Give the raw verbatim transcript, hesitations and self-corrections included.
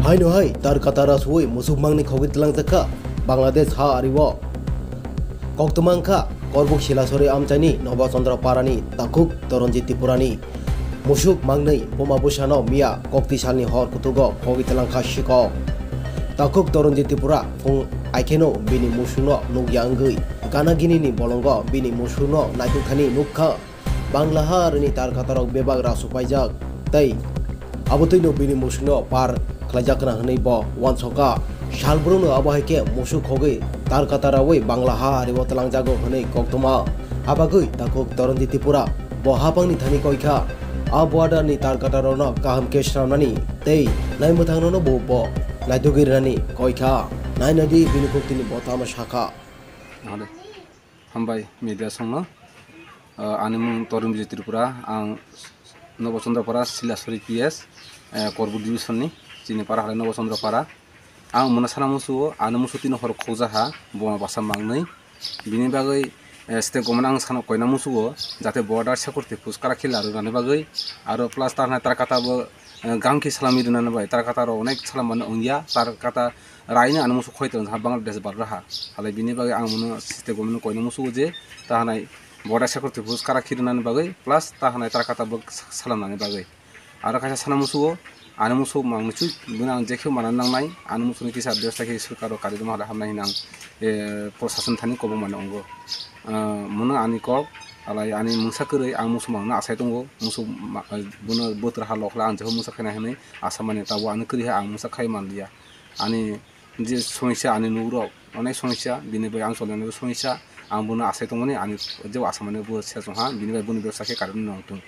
Haino hai tar katara suwi musuk mangni khogwi tlangjak kha Bangladesh ha ario. Koktwma wngkha Korbuk Silasori amchaini Nobo Chandra Parani takhuk Toronjit Tripurani musuk mangni buma bwsano miya kokti salni hor kutugo khogwi tlangkha sikok. Takhuk Toronjit Tripura phung aikheno bini musukno nukya wngwi gana ginini bolongo bini musukno naitokthani nukha. Bangla ha arini tar katarok bebak ra supaijak tei abo twino bini musukno par khlaijak khna hwnwi bo uansukha. Salbrumno abo hai khe musuk khogwi tar katarawi Bangla ha ario tlangjago hwnwi koktwma. Habagwi takhuk Toronjit Tripura bo hapangni thani koikha. A border ni tar katarokno kaham khe swnamnani tei naimwthangrokno bo bo naitugwi rwnani koikha. Nainadi bini kuktini bo tamo sakha. Hambai media songno. Ah, ani mung Torin Bijay Tripura, ang Nobo Chandra Para, Silasori P S, eh, Korbuk Division ni, chini para halai Nobo Chandra Para. Ang muna sana musugo, ani musu tino hor khokjaha, boma basa mangnwi. Bini bagwi, eh, state government ang sana koina musugo, jate border security force kara khila rwnani bagwi, aro plus tarnai tarkata bo, eh, gangki salami rwnani bagwi, tarkata rok onek salamani ongya, tarkata raino ani musu khoi tong ha Bangladesh barra ha. Halai bini bagwi ang muna state government koina musugo je, tahanai border security force kara khirnani bagwi, plus tahanai tarkata bo salamnani bagwi. Aro kaisa sana musugo, ani musu mang musu, bini ang jekhe mana nangnai, ani musuni kisa bebostha khe sorkaro kari rwma halai hamnai hinwi ang, eh, prosason thani kobong mani ongo. Ah, muna ani kok, halai ani mungsa kwrwi ang musu mangno asai tongo, musu ma-, bono botra ha lokla ang jekhe musa khaina hinwi asa mani tabo ani kwrwi ha ang musa khai manliya. Ani je somosya ani nugrok, onek somosya, bini bai ang cholnani somosya, ang bono asai tongmani, ani je asa mani bo se chwng ha, bini bai boni bebsa khe karwi nong tong.